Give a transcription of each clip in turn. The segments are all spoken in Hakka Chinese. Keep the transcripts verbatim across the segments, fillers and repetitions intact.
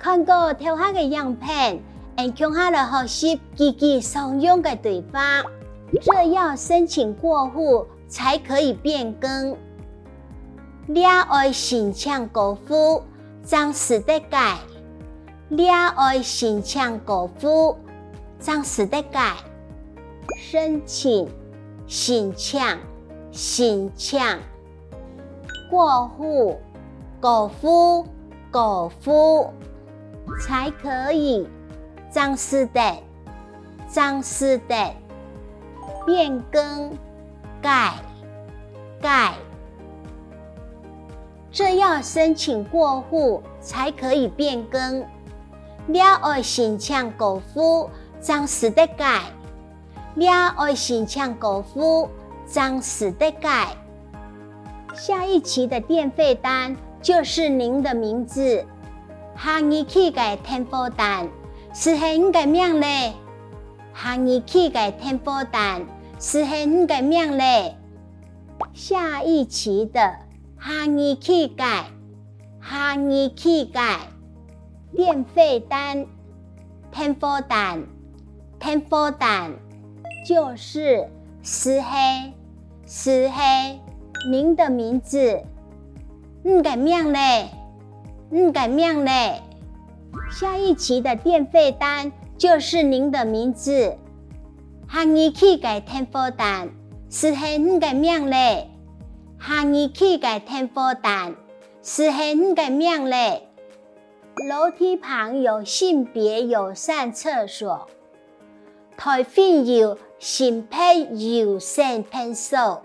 看過頭下个影片，𠊎共下來學習幾句常用个對話。這要申請過戶才可以變更。這愛申請過戶，正使得改。這愛申請過戶，正使得改。申請，申請，申請。 過戶，過戶，過戶。才可以，正使得，正使得。變更，改，改。這要申請過戶才可以變更。這愛申請過戶，正使得改。 這愛申請過戶，正使得改。下一期的電費單就是您的名字。下二期个電費單，就係你个名咧。下二期个電費單，就係你个名咧。下一期的，下二期个， 下二期个。電費單，電費單，電費單。就是，就係，就係。您的名字，你个名咧，你个名咧。下一期的電費單就是您的名字。下二期个電費單，就係你个名咧。下二期个電費單， 就係你个名咧。樓梯旁有性別友善廁所。台頂有性別友善便所。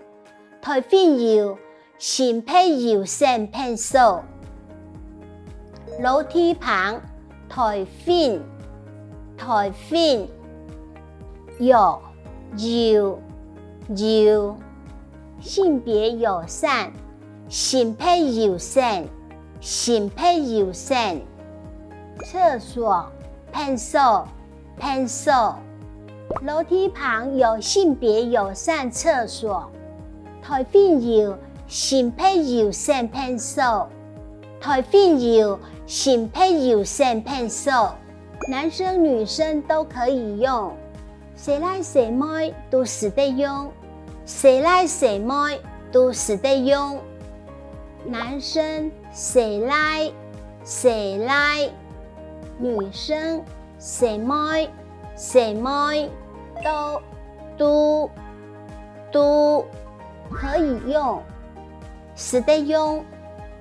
台頂有性別友善便所。樓梯旁，台頂，台頂。有，有，有。性別友善， 性別友善，性別友善。廁所，便所，便所。樓梯旁有性別友善廁所。台頂有性別友善便所。台頂有性別友善便所。男生女生都可以用。 細倈細妹都使得用。細倈細妹都使得用。男生，細倈，細倈。女生，細妹，細妹。都，都，都。可以用。使得用，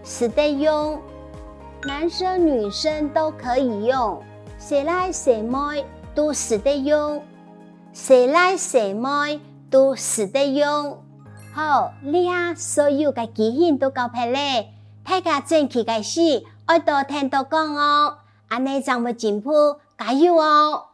使得用。男生女生都可以用。細倈細妹都使得用。 細倈細妹都使得用。好，這下所有个句型都教忒咧，大家轉去个時愛多聽多講哦，恁呢正會進步，加油哦！